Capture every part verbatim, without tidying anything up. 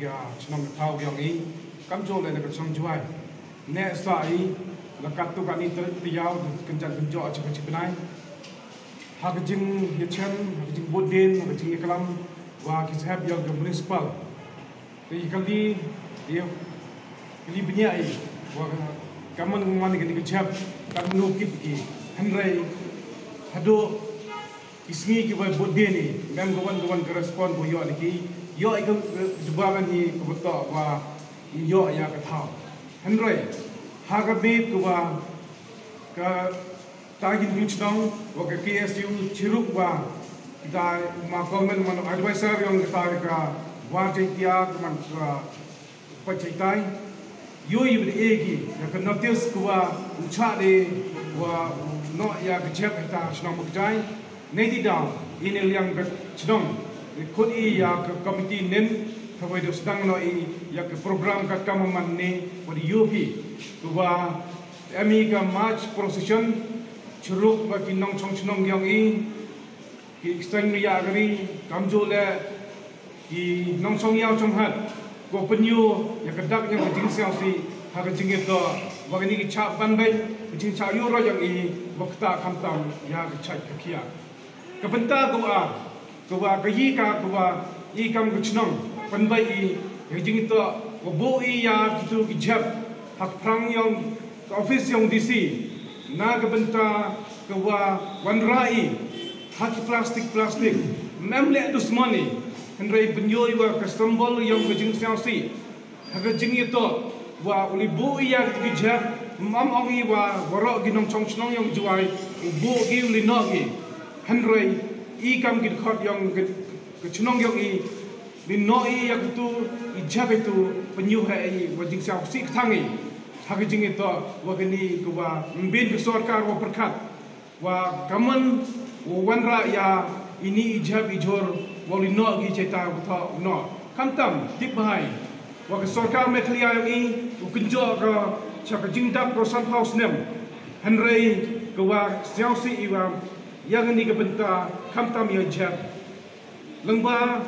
Ka chnong ka thaw yong i, kam jong le na ka chnong Jwai. Ne sa i, la kat tu ka ni ter tiaw, kynjan kynjoh cha ka chi bnai. Ha ka jing yachem, ha ka jing bud din, ha ka jing yaklam, wa ki saheb yong ka municipal. Te i kali, i kali bniah i, wa kaman man ka ni ka jhep, ka mnu kit ki, hynrei, hadu, ki sngi ki bai bud din i, mem ka wan ka wan ka respond ko yoh ni ki, yoh i ka, eh, jubab ni ka betok wa, yoh ya ka thaw. Hynrei, ha ka bit ka wa, ka ta ki ni chnong, wa ka K S U, chiruk wa, da ma comment man advisor yong ka ta ka, wa jai tia, ka man ka, pa chai tai. Yo i bri e ki, ya ka notice ka wa, u cha de, wa, no ya ka jhep heta chnong Mukjai. Nei di daw, i ne liang ka chnong, i khut i ya ka committee nin, ka wa do sdang no i, ya ka program ka kam man ne, wa di yo phi. Ka wa, em i ka march procession, churuk wa ki nongchong chnong yong i, ki seng ya gari, kam jo le, ki nongchong yaw chong hat, ko pynyo, ya ka dak ya ka jingsiaw si, ha ka jingito, wa ka ni ki cha ban bai, ka jing cha yu ro yang i, wa ka ta kam tam, ya ka chait ka khia. Ka bynta ka wa, ka wa ka yi ka, ka wa i kam ka chnong, pynbai i, ya ka jingito, wa bo i ya kitu ki jhep, ha ka phrang yong, ka office yong D C, na ka bynta, ka wa wanrah i, ha ki plastik, plastik, mem le dusmon i, hynrei pynyo i wa ka symbol yong ka jingsiaw si, ha ka jingito, wa u li bu i ya ka ki jhep, mam ong i wa, waroh ki nongchong chnong yong Jwai, u bu ki u li no ki, hynrei, i kam ki khot yong ka, ka chnong yong i, li no i ya ka tu, i jhep i tu, pynyo ha i, wa jingsiaw si ka thang i, ha ka jingito, wa ka ni ka wa, mbin ka sorkar wa pyrkhat, wa kaman, wa wanrah ya, i ni i jhep i jhur, wa li no ki cheta wa tho no. Kam tam, tip bahai. Wa ka sorkar Meghalaya yong i, u kynjoh ka, cha ka jingdap ko san phaw snem. Hynrei, ka wa siaw si i wa, ya ka ni ka bynta, kam tam ya jhep. Lyngba,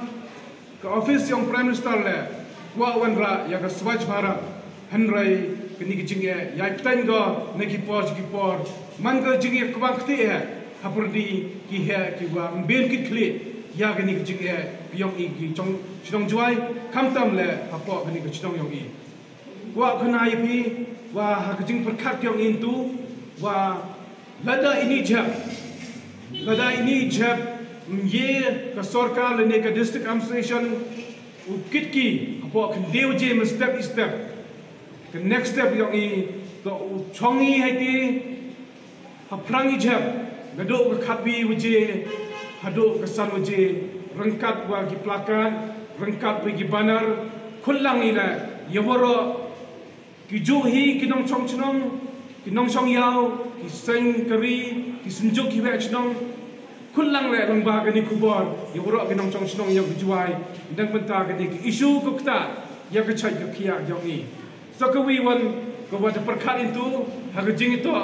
ka office yong Prime Minister le, wa wanrah ya ka Swachh Bharat, hynrei ka ni ka jingeh, ya i pteng go, na ki por, ki por, man ka jingeh kwang kti eh, ha pyrdi ki he, ki wa mbin ki khli, ya ka ni ka jingeh, ki yong i ki chong, chnong Jwai, kam tam le, ha po ka ni ka chnong yong i. Kwah khana ïa phi, wa ha ka jingpyrkhat yong i ntu, wa lada i ni jhep, lada i ni jhep, ye ka sorkar lane ka district administration, u kit ki, hapoh khyndiat je me step i step. Ka next step yong i, to u chong i hai ti, ha phrang i jhep, naduh ka khatwi waje, haduh ka san waje, ryngkat wa ki placard, ryngkat wa ki banner, khut lang i la, ya waroh, ki ju hi, ki nongchong chnong, ki nongchong yaw, ki seng kari, ki synjuk ki wek chnong, khut lang le lang ba ka ni khubor, ya waroh ki nongchong chnong ya ki Jwai, dang bynta ka ni ki issue ka kta, ya ka chait ka khia yong i. Sa ka wi wan, ka wa da pyrkhat i ntu, ha ka jingito,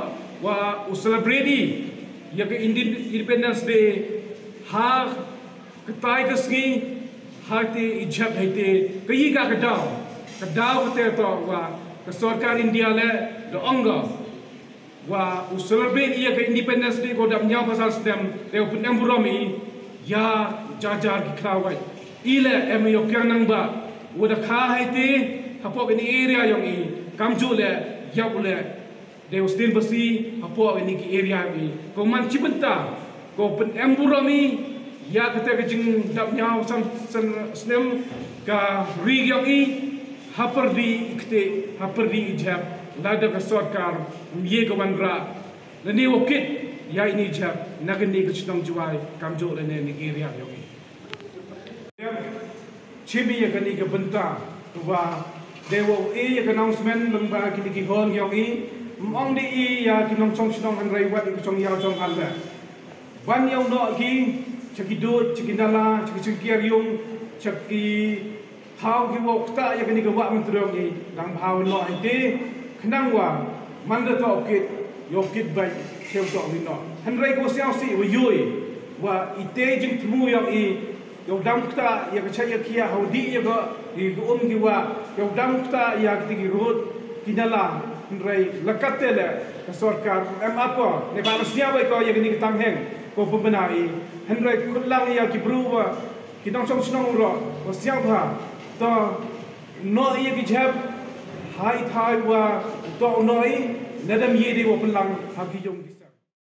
wa u celebrate i, ya ka Indi-, Independence Day, ha ka tai ka sngi, ha te i jhep ha te, ka yi ka ka daw, ka daw ka te to wa, ka sorkar India le, da ong ka, wa u celebrate ya ka Independence Day ko dap ñiaw phew san snem, te u pynem burom i, ya jar jar ki khlawait. I le em yoh kiang nang ba, wa da kha ha te, hapoh ka ni area yong i, kam ju le, ya u le, Dei u sdien basi, hapoh ini ki area ini. Ko man chi bynta, ko pynem burom i, ya kata ka jingdap ñiaw san, san snem, ka ri yong i, ha pyrdi i kti, ha pyrdi i jhep, lada ka sorkar, ym ye ka wanrah, lane wa kit, ya ini jhep, na kani ka chnong Jwai, kamjooh lane ini ki area yong i. Chimi ya kani ka bynta, tuba, dei wa u e ya ka announcement, lyngba kini ki hon yong i, ym ong de i ya ki nongchong chnong hynrei wat i ki chong yaw chong hat le. Ban yoh noh ki, cha ki dud, cha ki nala, cha ki chingkiar yung, cha ki thaw ki wa u kta ya kani ka wah Myntri yong i, dang bha u noh i te, khnang wa, man da toh kit, yoh kit bai, cheu toh u noh. Hynrei ko siaw si, wa yoi, wa i te jingthmu yong i, Ïa u dam ktah ïa ka chait ïa ka khiah ha u dih ïa ka, ïa ka um ki wah. Ïa u dam ktah ïa kita ki rud ki nala. Hynrei la katte leh ka sorkar em ap ko, ne ba la sñiaw bha ko ïa kani ka tangheng ko pynbna i. Hynrei khut lang ïa ki bru wa ki nongshong shnong u roh wa sñiaw bha. To noh ïa ki jhep ha i thai wa to u noh i, ne dam ïa dei wa pynlang ha ki yung ki